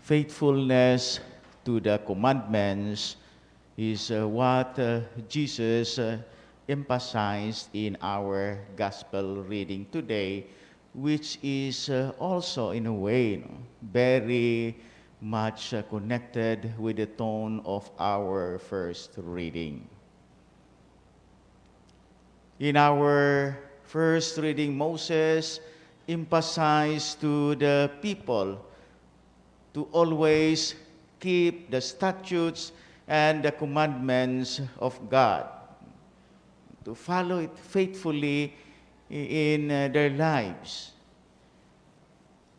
Faithfulness to the commandments is what Jesus emphasized in our gospel reading today, which is also, in a way, no, very much connected with the tone of our first reading. In our first reading, Moses emphasized to the people to always keep the statutes and the commandments of God, to follow it faithfully in their lives.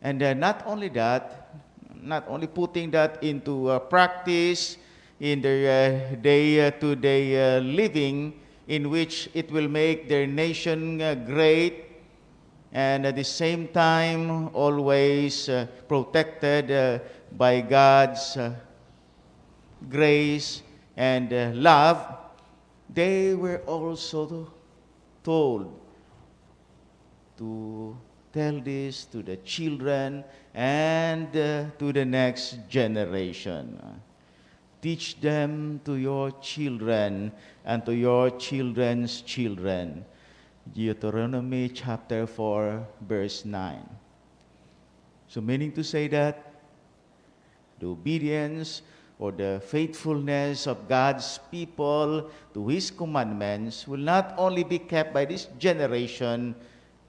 And not only that, not only putting that into practice in their day-to-day living, in which it will make their nation great, and at the same time always protected by God's grace and love, they were also told to tell this to the children and to the next generation. "Teach them to your children and to your children's children." Deuteronomy chapter 4, verse 9. So, meaning to say that the obedience or the faithfulness of God's people to His commandments will not only be kept by this generation,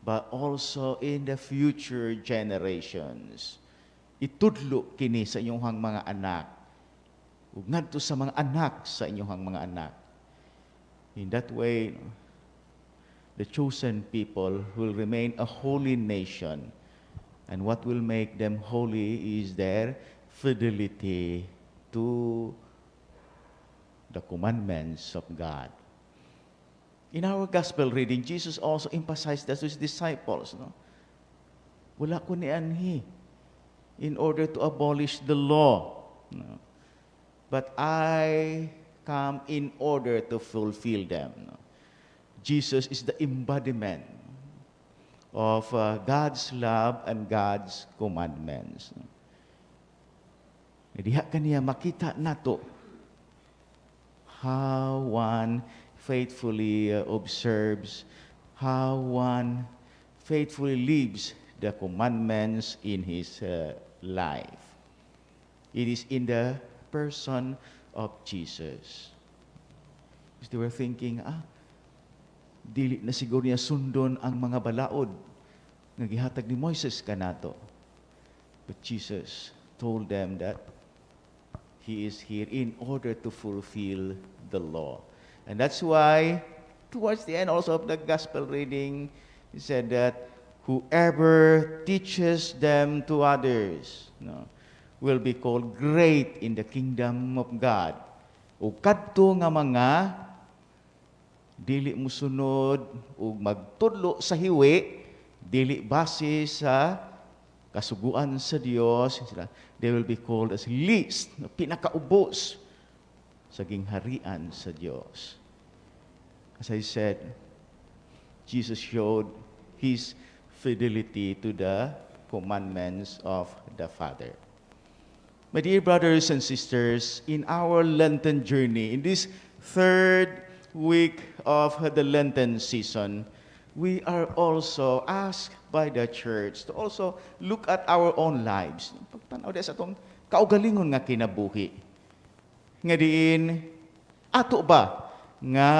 but also in the future generations. Itudlo kini sa inyong mga anak ug ngadto sa mga anak sa inyong mga anak. In that way, the chosen people will remain a holy nation. And what will make them holy is their fidelity to the commandments of God. In our gospel reading, Jesus also emphasized that to his disciples. No? Wala ko nianhi in order to abolish the law. No? But I come in order to fulfill them. No? Jesus is the embodiment of God's love and God's commandments. No? Diha kaniya makita nato how one faithfully observes, how one faithfully lives the commandments in his life. It is in the person of Jesus. Because they were thinking, "Ah, dili na siguro niya sundon ang mga balaod nga gihatag ni Moises kanato." But Jesus told them that he is here in order to fulfill the law. And that's why, towards the end also of the gospel reading, he said that whoever teaches them to others, no, will be called great in the kingdom of God. O kadto nga mga dili musunod ug magtudlo sa hiwi, dili base sa kasuguan sa Dios, sila, they will be called as least, no, pinakaubos sa gingharian sa Dios. As I said, Jesus showed his fidelity to the commandments of the Father. My dear brothers and sisters, in our Lenten journey, in this third week of the Lenten season, we are also asked by the church to also look at our own lives. Pagtanaw sa atong kaugalingon nga kinabuhi. Nga diin, ato ba nga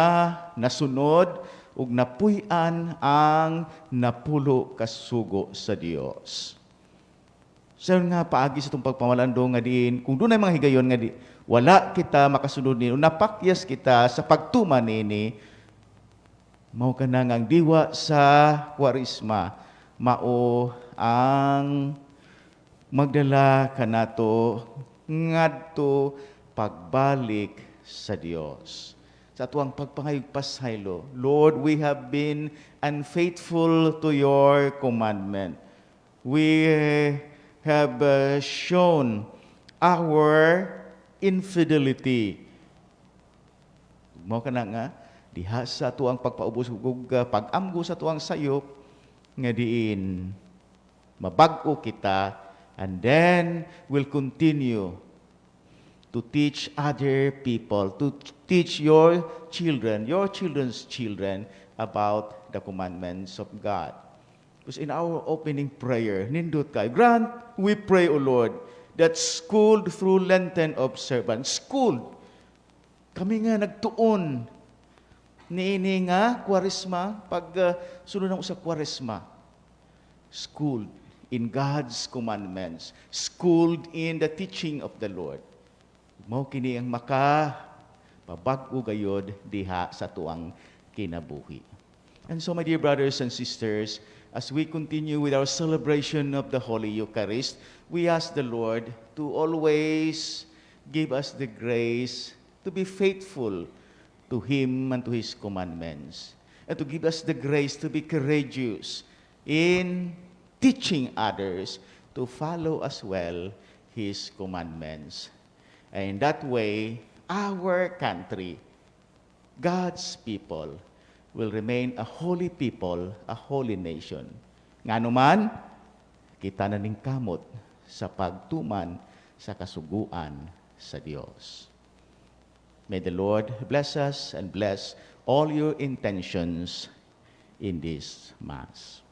nasunod ug napuy-an ang 10 ka sugo sa Dios? Sa nga paagi sa atong pagpamalandong nga diin, kung dunay mga higayon nga di, wala kita makasunod nini, napakyas kita sa pagtuman nini, mao kana nga ang diwa sa Kwaresma, mao ang magdala kanato ngadto pagbalik sa Dios. Sa atuang pagpangayog pasaylo, "Lord, we have been unfaithful to your commandment. We have shown our infidelity." Mao kana nga diha sa atuang pagpaubos ug pag-amgo sa atuang sayop nga diin mabag-o kita And then will continue to teach other people, to teach your children, your children's children, about the commandments of God. Because in our opening prayer, nindot kay, "Grant, we pray, O Lord, that schooled through Lenten observance," schooled, kami nga nagtuon niini nga Kwaresma, pag sunod ng usa Kwaresma, schooled in God's commandments, schooled in the teaching of the Lord. Mao kini ang maka pabag-o gayod diha sa atuang kinabuhi. And so, my dear brothers and sisters, as we continue with our celebration of the Holy Eucharist, we ask the Lord to always give us the grace to be faithful to Him and to His commandments, and to give us the grace to be courageous in teaching others to follow as well His commandments. And in that way, our country, God's people, will remain a holy people, a holy nation. Ngano man, kita naningkamot sa pagtuman sa kasuguan sa Dios. May the Lord bless us and bless all your intentions in this Mass.